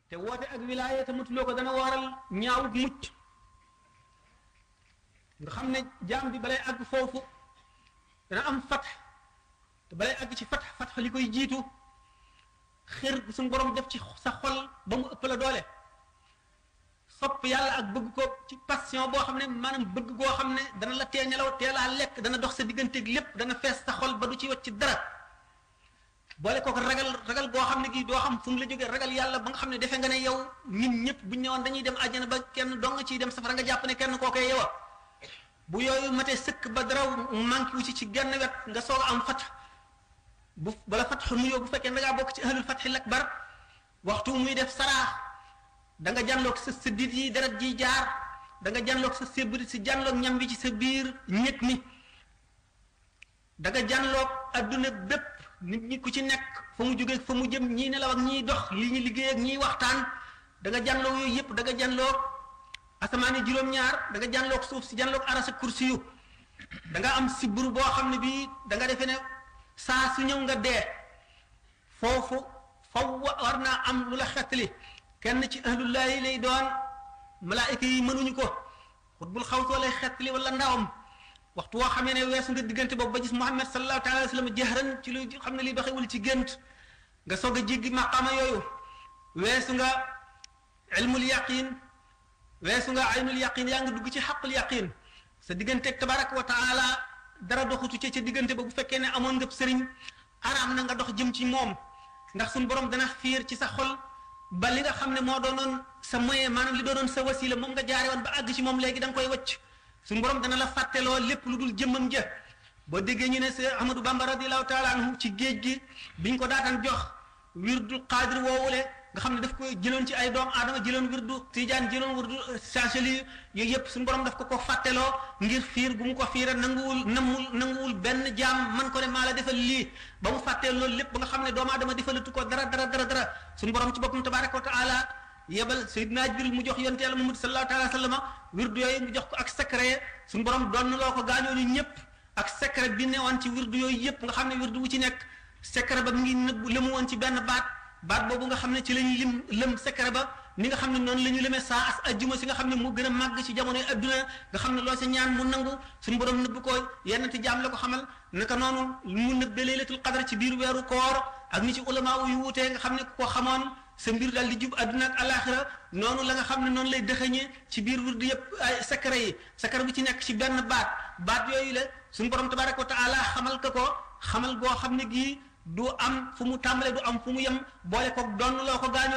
te woote ak wilaaya te mutuloo ko dana waral ñaawut mucc nga xam ne jaam bi balay àgg foofu dana am fatx te balay àgg ci fatx li koy jiitu xër suñu borom def ci sa xol ba mu ëpp la doole sopp yàlla ak bëgg ko ci passion boo xam ne maanaam bëgg goo xam ne dana la tee nelaw teelaa lekk dana dox sa digganteeg lépp dana fees sa xol ba du ci wacc ci dara boole kooku ragal goo xam ne gii doo xam fu mu la jógee ragal yàlla ba nga xam ne defe nga ne yow ñun ñëpp buñ ñëwoon dañuy dem àjjana ba kenn dong ciy dem safara nga jàpp ne kenn kookee yow bu yooyu matee sëkk ba dara manqué wu ci genn wet nga soog a am fatx bu bala fatx nuyoo bu fekkee da ngaa bokk ci ahlul fatxil akbar waxtu muy def saraax da nga jànloog sa siddit yi deret ji jaar da nga jànloog sa sébrit si jànloog ñam bi ci sa biir ñëg mi da nga jànloog adduna bépp nit ñi ku ci nekk fa mu jógee fa mu jëm ñii nelaw ak ñiy dox li ñu liggéey ak ñiy waxtaan da nga jànloog yooyu yëpp da nga jànloog asamaani juróom-ñaar da nga jànloog suuf si jànloog arasa kursi yu da nga am sibru boo xam ne bii da nga defee ne saa su ñëw nga dee foofu faw war naa am lu la xettali kenn ci ahlullahi lay doon malaayika yi mënuñu ko xutbul xawsoo lay xettali wala ndawam waxtu woo xamee ne weesu nga diggante boobu ba gis Muhammad sallallahu alayhi wa sallam jahran ci lu xam ne lii doxewul ci gént nga soog a jéggi maqaama yooyu weesu nga ilmul yaqin weesu nga aynul yaqin yaa ngi dugg ci xaqul yaqin sa digganteeg tabaraka wa taala dara doxutu ca diggante ba bu fekkee ne amoon nga sëriñ araam na nga dox jëm ci moom ndax suñu borom dana fiir ci sa xol ba li nga xam ne moo doonoon sa moyen maanaam li doonoon sa wasila moom nga jaare woon ba àgg ci moom léegi da nga koy wacc suñu borom dana la fàtteloo lépp lu dul jëmmam ja boo déggee ñu ne Seex Ahmadu Bamba radiallahu taala anhu ci géej gi biñ ko daataan jox wirdul qaadir woowule nga xam ne daf ko jëloon ci ay doomu aadama jëloon wirdu tijaan jëloon wirdu saacheli yooyu yëpp suñu borom daf ko fàtteloo ngir fiir gu mu ko fiira nanguwul benn jaam man ko ne maa la defal lii ba mu fàtteel loolu lépp ba nga xam ne doomu aadama defalatu ko dara suñu borom ci boppam tabaraka wa taala yebal Seydina Jibril mu jox yonte yàlla Muhammad sallallahu alayhi wa sallam wirdu yooyu mu jox ko ak secret suñu borom doon loo ko gaañooñu ñëpp ak secret bi newoon ci wirdu yooyu yëpp nga xam ne wirdu wu ci nekk secret ba mu ngi nëbb lëmu woon ci benn baat boobu nga xam ne ci lañu lëm secret ba ni nga xam ne noonu la ñu lëmee saa as ajjuma si nga xam ne mu gën a màgg ci jamonoy adduna nga xam ne loo sa ñaan mu nangu suñu borom nëbb ko yenn ti jaam la ko xamal naka noonu mu nëbbe laylatul qadr ci biir weeru koor ak ni ci ulama yu wuutee nga xam ne ku ko xamoon sa mbir daal di jub adduna ak alaxira noonu la nga xam ne noonu lay dëxëñee ci biir wirdu yëpp ay secret bu ci nekk ci benn baat yooyu la suñu borom tabaraka wa taala xamal ko xamal goo xam ne gii du am fu mu tàmbale du am fu mu yem boole ko doon loo ko gaañoo